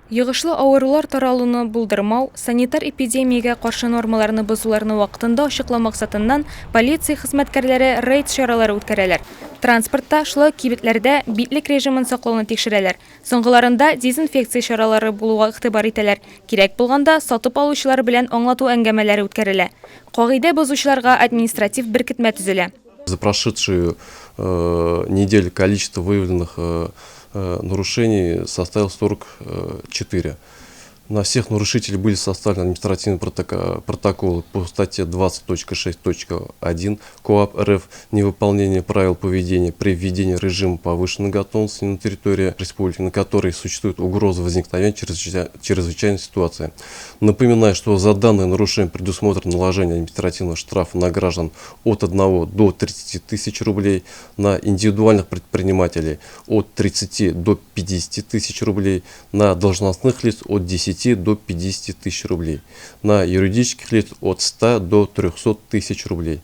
Йогышлы авырулар таралуны булдырмау, санитар эпидемиягә каршы нормаларны бозуларны вакытында ачыклау максатыннан полиция хезмәткәрләре рейд чаралары үткәрәләр. Транспортта, шулай ук кибетләрдә битлек режимын саклауны тикшерәләр. Соңгыларында дезинфекция чаралары булуга игътибар итәләр, кирәк булганда, сатып алучылар белән аңлату әңгәмәләре үткәрелә. Кагыйдә бозучыларга административ беркетмә төзелә. За прошедшую неделю количество выявленных нарушений составило 44. На всех нарушителей были составлены административные протоколы по статье 20.6.1 КоАП РФ «Невыполнение правил поведения при введении режима повышенной готовности на территории республики, на которой существует угроза возникновения чрезвычайной ситуации». Напоминаю, что за данное нарушение предусмотрено наложение административного штрафа на граждан от 1 до 30 тысяч рублей, на индивидуальных предпринимателей от 30 до 50 тысяч рублей, на должностных лиц от 10 до 50 тысяч рублей, на юридических лиц от 100 до 300 тысяч рублей.